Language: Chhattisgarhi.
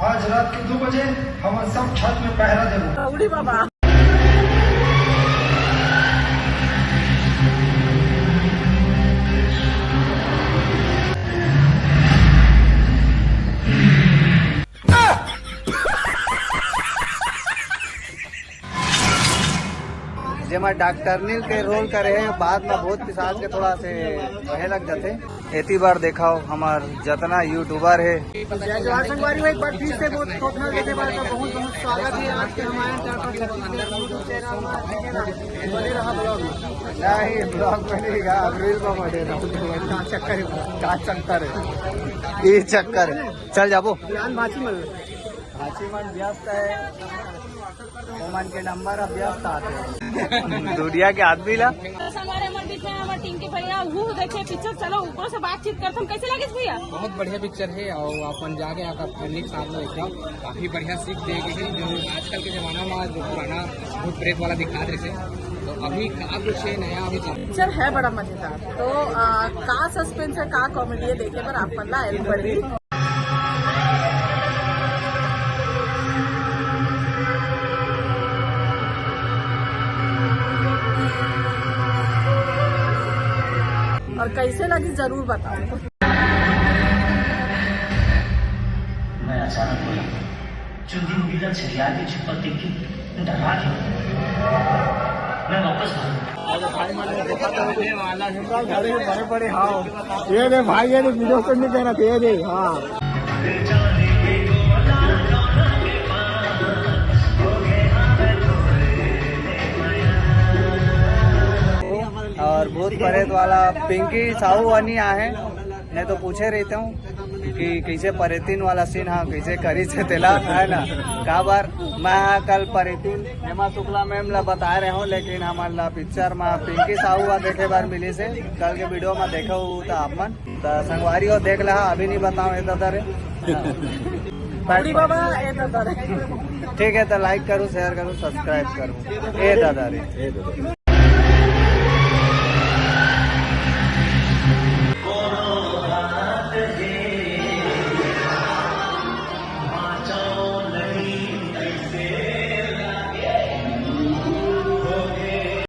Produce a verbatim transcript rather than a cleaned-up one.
आज रात के दो बजे हम सब छत में पहरा देबो। जेमा डॉक्टर नील के रोल करे हे, बाद में भूत पिशाच के थोड़ा से वहे लग जाथे। एती बार देखाओ हमार जतना यूट्यूबर हे। जय जोहार संगवारी हो, एक बार फिर से बहुत थोथना देखे बार का बहुत बहुत स्वागत है आज के हमारे चार पाँच छत्तीस के YouTube चैनल में, ठीक है ना? बने रहा ब्लॉग में। नहीं, ब्लॉग में नहीं गा, अब रील में बने रहा। का चक्कर है? का चक्कर है? ये चक्कर है। चल जाबो। ज्ञान भाची मन। भाची मन व्यस्त है। ओमन के नंबर अब व्यस्त आथे। दुनिया के आदमी ला। तो संगवारी हमर बीच में हमर टीम के भैया, वो देखे पिक्चर, चलो ऊपर से बातचीत करथन। कैसे लगिस भैया? बहुत बढ़िया पिक्चर है और अपन जाके आकर फैमिली के साथ में एकदम काफी बढ़िया सीख देगी कि जो आजकल के जमाना में जो पुराना भूत प्रेत वाला दिखा रहे थे, तो अभी का कुछ है नया अभी चल। पिक्चर है बड़ा मजेदार। तो आ, का सस्पेंस है, का कॉमेडी है, देखे बर आप मन ला आयल पड़ी। और कैसे लगी जरूर बताओ। मैं अचानक बोला, जो दिन बिना छरिया के छिपा देख के डरा गया। मैं वापस भाग गया। अरे भाई, मैंने देखा था, बड़े बड़े, हाँ। ये दे भाई, ये दे, वीडियो करने कह रहा था, ये दे, हाँ। और भूत प्रेत वाला पिंकी साहू वनी आहे, नहीं तो पूछे रहते हूँ कि कैसे परेतीन वाला सीन, हाँ, कैसे करी से तेला, है ना? काबर मैं हा कल परेतीन हेमा शुक्ला मैम ला बताए रहे हूँ, लेकिन हमार ला पिक्चर में पिंकी साहू ला देखे बर मिली से, कल के वीडियो में देखे हो तो आप मन तो संगवारी हो देख ला, अभी नहीं बताओ, ए दादा रे। बड़ी बाबा, ए दादा रे। ठीक है, तो लाइक करो, शेयर करो, सब्सक्राइब करो, ए दादा रे।